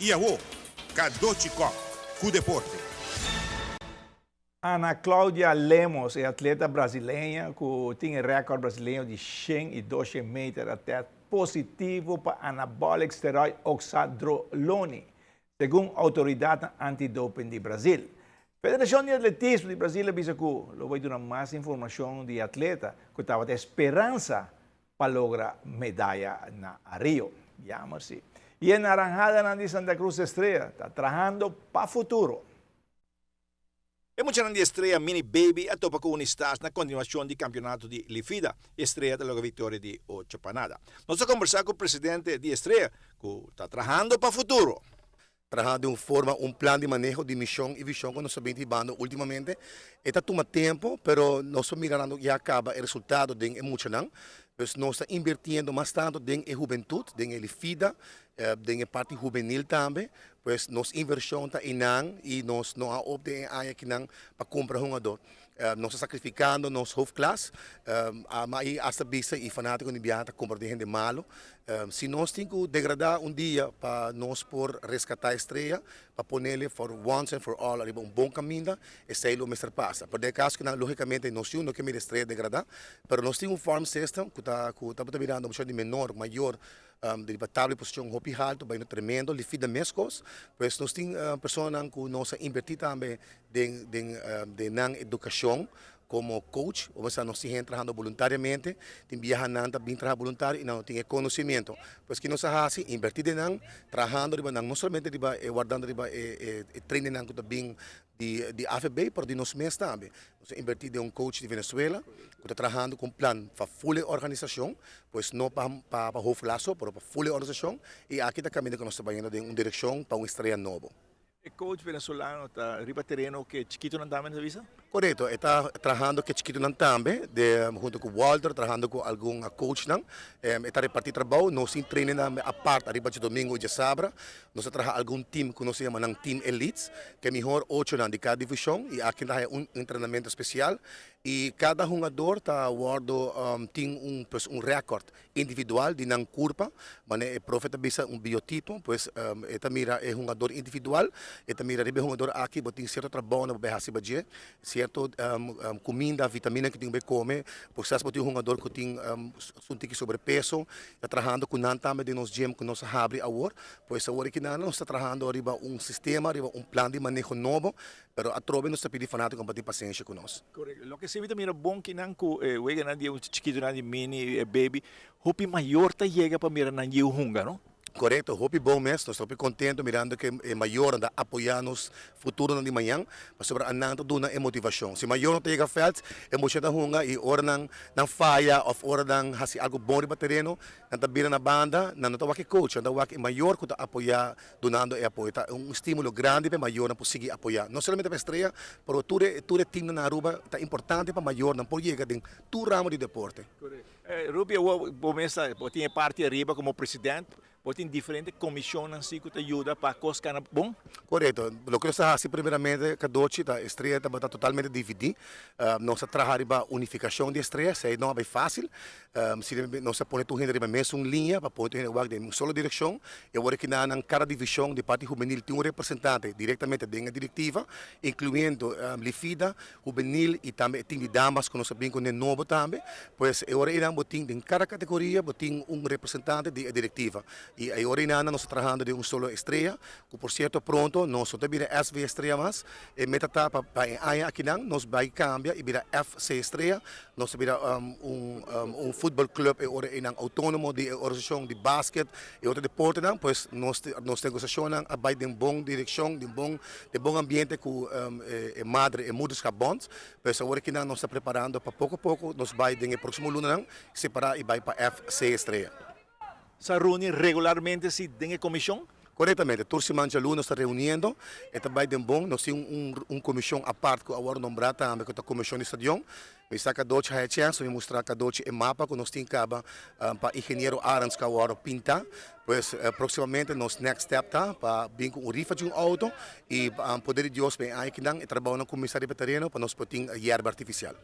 I awo, Cadochi Kock ku deporte. Ana Claudia Lemos, e atleta brasileña ku tin e rèkòrt brasileño di 102 meter a tèst positivo pa anabolic steroid oxandrolone, segun outoridatnan antidoping di Brasil. Federashon di Atletismo di Brasil a bisa ku lo bai duna mas informashon di e atleta ku tabata e speransa pa logra medaya na Rio. Jammer si. I e naranhadanan di Santa Cruz Estrella ta trahando pa futuro. E muchanan di Estrella Mini Baby a topa ku Unistas na kontinuashon di kampionato di Lifida. Estrella ta logra viktoria di ocho pa nada. Nos a kombersá ku presidente di Estrella ku ta trahando pa futuro. Traha den un forma un plan di maneho di mishon i vishon ku nos a bin hibando ultimamente. E ta tuma tempu, pero nos por mira nan ya kaba e resultado den e muchanan. Pues nos ta invirtiendo mas tantu den e hubentut, den e lifida, den e parti hubenil tambe. Pues nos invershon ta einan i nos no a opta e aña akinan pa kumpra hungadó. Nos ta sakrifikando nos hoofdklas, ma i hasta bisa i fanátiko di biaha ta kumpra den hende malu. Si nos tin ku degradá un dia pa nos por reskatá Estrella, pa ponele for once and for all ariba un bon kaminda, esei lo mester pasa. Pero den e kaso kinan lógikamente nos yu no ke mira Estrella degradá, pero nos tin un farm system ku ta ku tabata mirando mucha di menor, mayor, Riba tabla di posicion hopi halto, bayendo tremendo, Lifida mescos. Pues nos tin personanan cu nos a inverti tambe den den den nan educacion como coach. Bo mester sa nos tin hende trahando boluntariamente, tin biaha nan ta bin traha boluntario y nan no tin e conocimiento. Pues ki nos a haci? Inverti den nan, trahando riba nan, no solamente riba e wardando riba e e trainingnan cu ta bin di di AVB pero di nos mes tambe. Nos a inverti den un coach di Venezuela cu ta trahando cu un plan pa full e organisacion, pues no pa pa pa hoofdklas so pero pa full e organisacion y aki ta caminda cu nos ta bayendo den un direccion pa un estrella nobo. E coach venezolano ta riba tereno cu e chikitonan tambe nos a bisa? Corecto, e ta trahando cu e chikitonan tambe de hunto cu Walter trahando cu algun coachnan. E ta reparti trabou, nos tin trainingnan apart ariba djadomingo y djasabra. Nos a traha algun team ku nos a yama nan Team Elites, ku e mihor ochonan di kada divishon i aki ta haya un entrenamentu spesial i kada hungador ta wòrdu tin un pues un rèkòrt individual di nan kurpa, manera e profe ta bisa un biotipo, pues e ta mira e hungador individual, e ta mira riba e hungador aki bo tin sierto trabounan bo bai hasi pa dje, sierto kuminda, vitamina ku tin ku bai kome, por kisas bo tin un hungador ku tin un tiki sobrepeso, ta trahando ku nan tambe den nos gym ku nos a habri awor, pues awor aki nan nos ta trahando riba un sistema, riba un plan di maneho nobo, pero atrobe nos ta pidi fanatikonan pa tin pasensia ku nos. Korekto. Loke si mi ta mira bon kinan ku e weganan di e chikitonan di mini, e baby, hopi mayor ta yega pa mira nan yiu hunga, no? Korekto, hopi bon mes, nos ta hopi kontento mirando ke e mayornan ta apoyá nos futuronan di mañan, pasobra anan ta duna e motivashon. Si mayor no ta yega vèlt, e mucha ta hunga i ora nan nan faya òf ora nan hasi algu bon riba tereno, nan ta bira na banda, nan no ta wak e coach, nan ta wak e mayor ku ta apoyá dunando e apoyo. Ta un stimulo grandi pa e mayornan por sigui apoyá, no solamente pa Estrella, pero tur e tur e teamnan na Aruba ta importante pa mayornan por yega den tur ramo di deporte. Ruby, awor bo mes ta, bo tin e parti ariba komo president, bo tin diferente komishonnan si ku ta yuda pa kos kana bon? Korekto. Loke nos ta hasi primeramente, Kadochi, ta Estrella tabata totalmente dividí. Nos a traha riba unifikashon di Estrella, esei no a bai fásil. Si nos a pone tur hende riba e mesun liña pa pone tur hende wak den un solo direkshon. E awor aki nan kada divishon di parti hubenil tin un representante direktamente den e direktiva, inkluyendo Lifida, hubenil y tambe e team di damas cu nos a bin cu ne nobo tambe, pues e ora eynan bo tin den cada categoria bo tin un representante di e directiva y e ora eynan nos ta trahando den un solo Estrella cu por cierto pronto nos no ta bira SV Estrella mas, e meta ta pa pa e aña akinan nos bay cambia y bira FC Estrella, nos ta bira un un futbol club e ora eynan autonomo di e organisacion di basket y otro deportenan, pues nos nos negociacionnan a bay den bon direccion den bon Den bon ambiente ku e madre, e moederschapbond. Pues awor aki nan nos ta preparando pa poko poko nos bai den e próksimo lunanan separá i bai pa FC Estrella. Sa runi regularmente si den e komishon? Korektamente, tur siman djaluna nos ta reuniendo, e ta bai den bon. Nos tin un komishon apart ku a wòrdu nombrá tambe ku ta komishon di stadion. Mi sa Kadochi haya chèns pa mi mustra Kadochi e mapa ku nos tin kaba pa ingeniero Arends ku a wòrdu pintá. Pues próksimamente nos next step ta pa bin ku un rifa di un outo i poder di Dios pa e aña kinan e trabounan kuminsá riba tereno pa nos por tin yerba artifisial.